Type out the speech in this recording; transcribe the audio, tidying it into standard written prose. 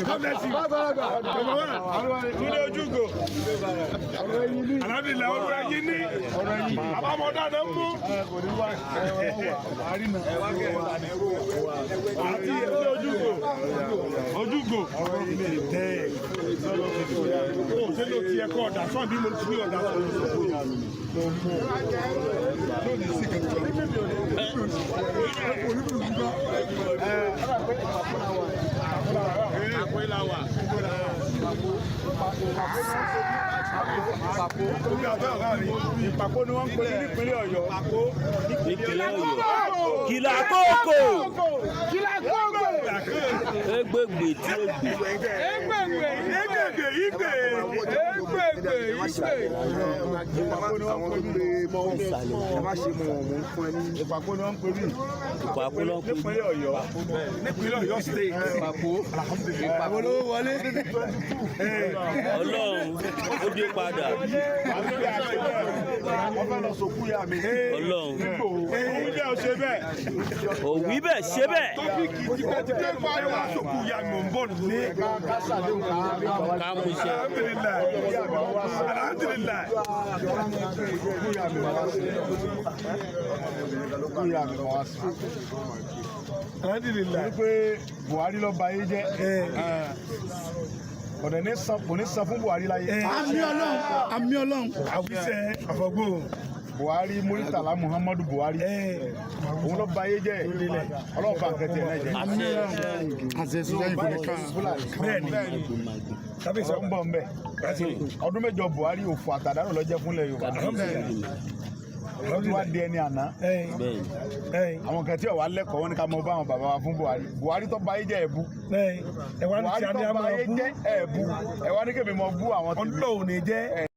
God bless you. Number one. Túndé Ojúgo. Alhamdulillahi, ọ̀rọ̀ ẹ̀yìn ní. Àbámọ̀dá náà mú. Àti Túndé Ojúgo. Ojúgo. Tẹ́ ẹ̀. Ó ṣe ló ti ẹ̀kọ́ ọ̀dà sọ́ọ̀ bí mo ti ní ọ̀dà sọ́ọ̀. Ìpàkó ni wọ́n ń pè ní nípínlẹ̀ Ọ̀yọ́. Ìpínlẹ̀ Ọ̀yọ́. Kìlà kókò. Égbègbè tí ó gbè. Égbègbè ìgbè. Égbègbè ìgbè. Ìpàkó ni wọ́n ń pè ní. Ìpàkó ni wọ́n ń pè ní. Ìpàkó ló ń pè ní. Nípínlẹ̀ Ọ̀yọ́. Nípínlẹ̀ Ọ̀yọ́ state. Ìpàkó ló wọlé. Ọlọ́run ó dé padà. Wọ́n fẹ́ lọ sòkú ya mi. Ọlọ́run. Òun jẹ́ òṣè bẹ́ẹ̀. Òwí bẹ́ẹ̀ ṣe bẹ́ẹ̀. Topic tipẹ́tipẹ́ ẹ wá sòkú ya mò ń bọ̀ ní. Ká mú iṣẹ́. Alhamdulilayi. Alhamdulilayi. Alhamdulilayi. Pé Buhari ló ba ayé jẹ́. Kò dẹ̀ ní san, kò ní san fún Buhari láyé. Àmì Ọlọ́run, àmì Ọlọ́run. Àwísẹ́ àfọ̀gbò. Buhari, Muritala Muhammadu Buhari. Òun ló ba ayé jẹ́. Ọlọ́run bá nǹkan tiẹ̀ náà jẹ́. Àmì Ọlọ́run. Àṣẹ sọ́yìn fún mi kan. Bẹ́ẹ̀ni. Kábíyèsí Ọ̀rọ̀ ń bọ̀ ń bẹ̀. Ọdún 8 Buhari, òfò àtàdánù ló jẹ́ fúnlẹ̀ Yorùbá. Ó ti wá di ẹni àná. Bẹ́ẹ̀ni. Àwọn kan tí ò wá lẹ́kọ̀ọ́, wọn ni ká mọ bá àwọn bàbá wa fún Buhari. Buhari tó ba ayé jẹ́, ẹ̀bú. Ẹ wá ní Buhari tí a ní tó a ba máa ayé bú. jẹ́, ẹ̀bú. Ẹ wá ní kébì mọ bú àwọn tèmi. Ọlọ́run ní jẹ́.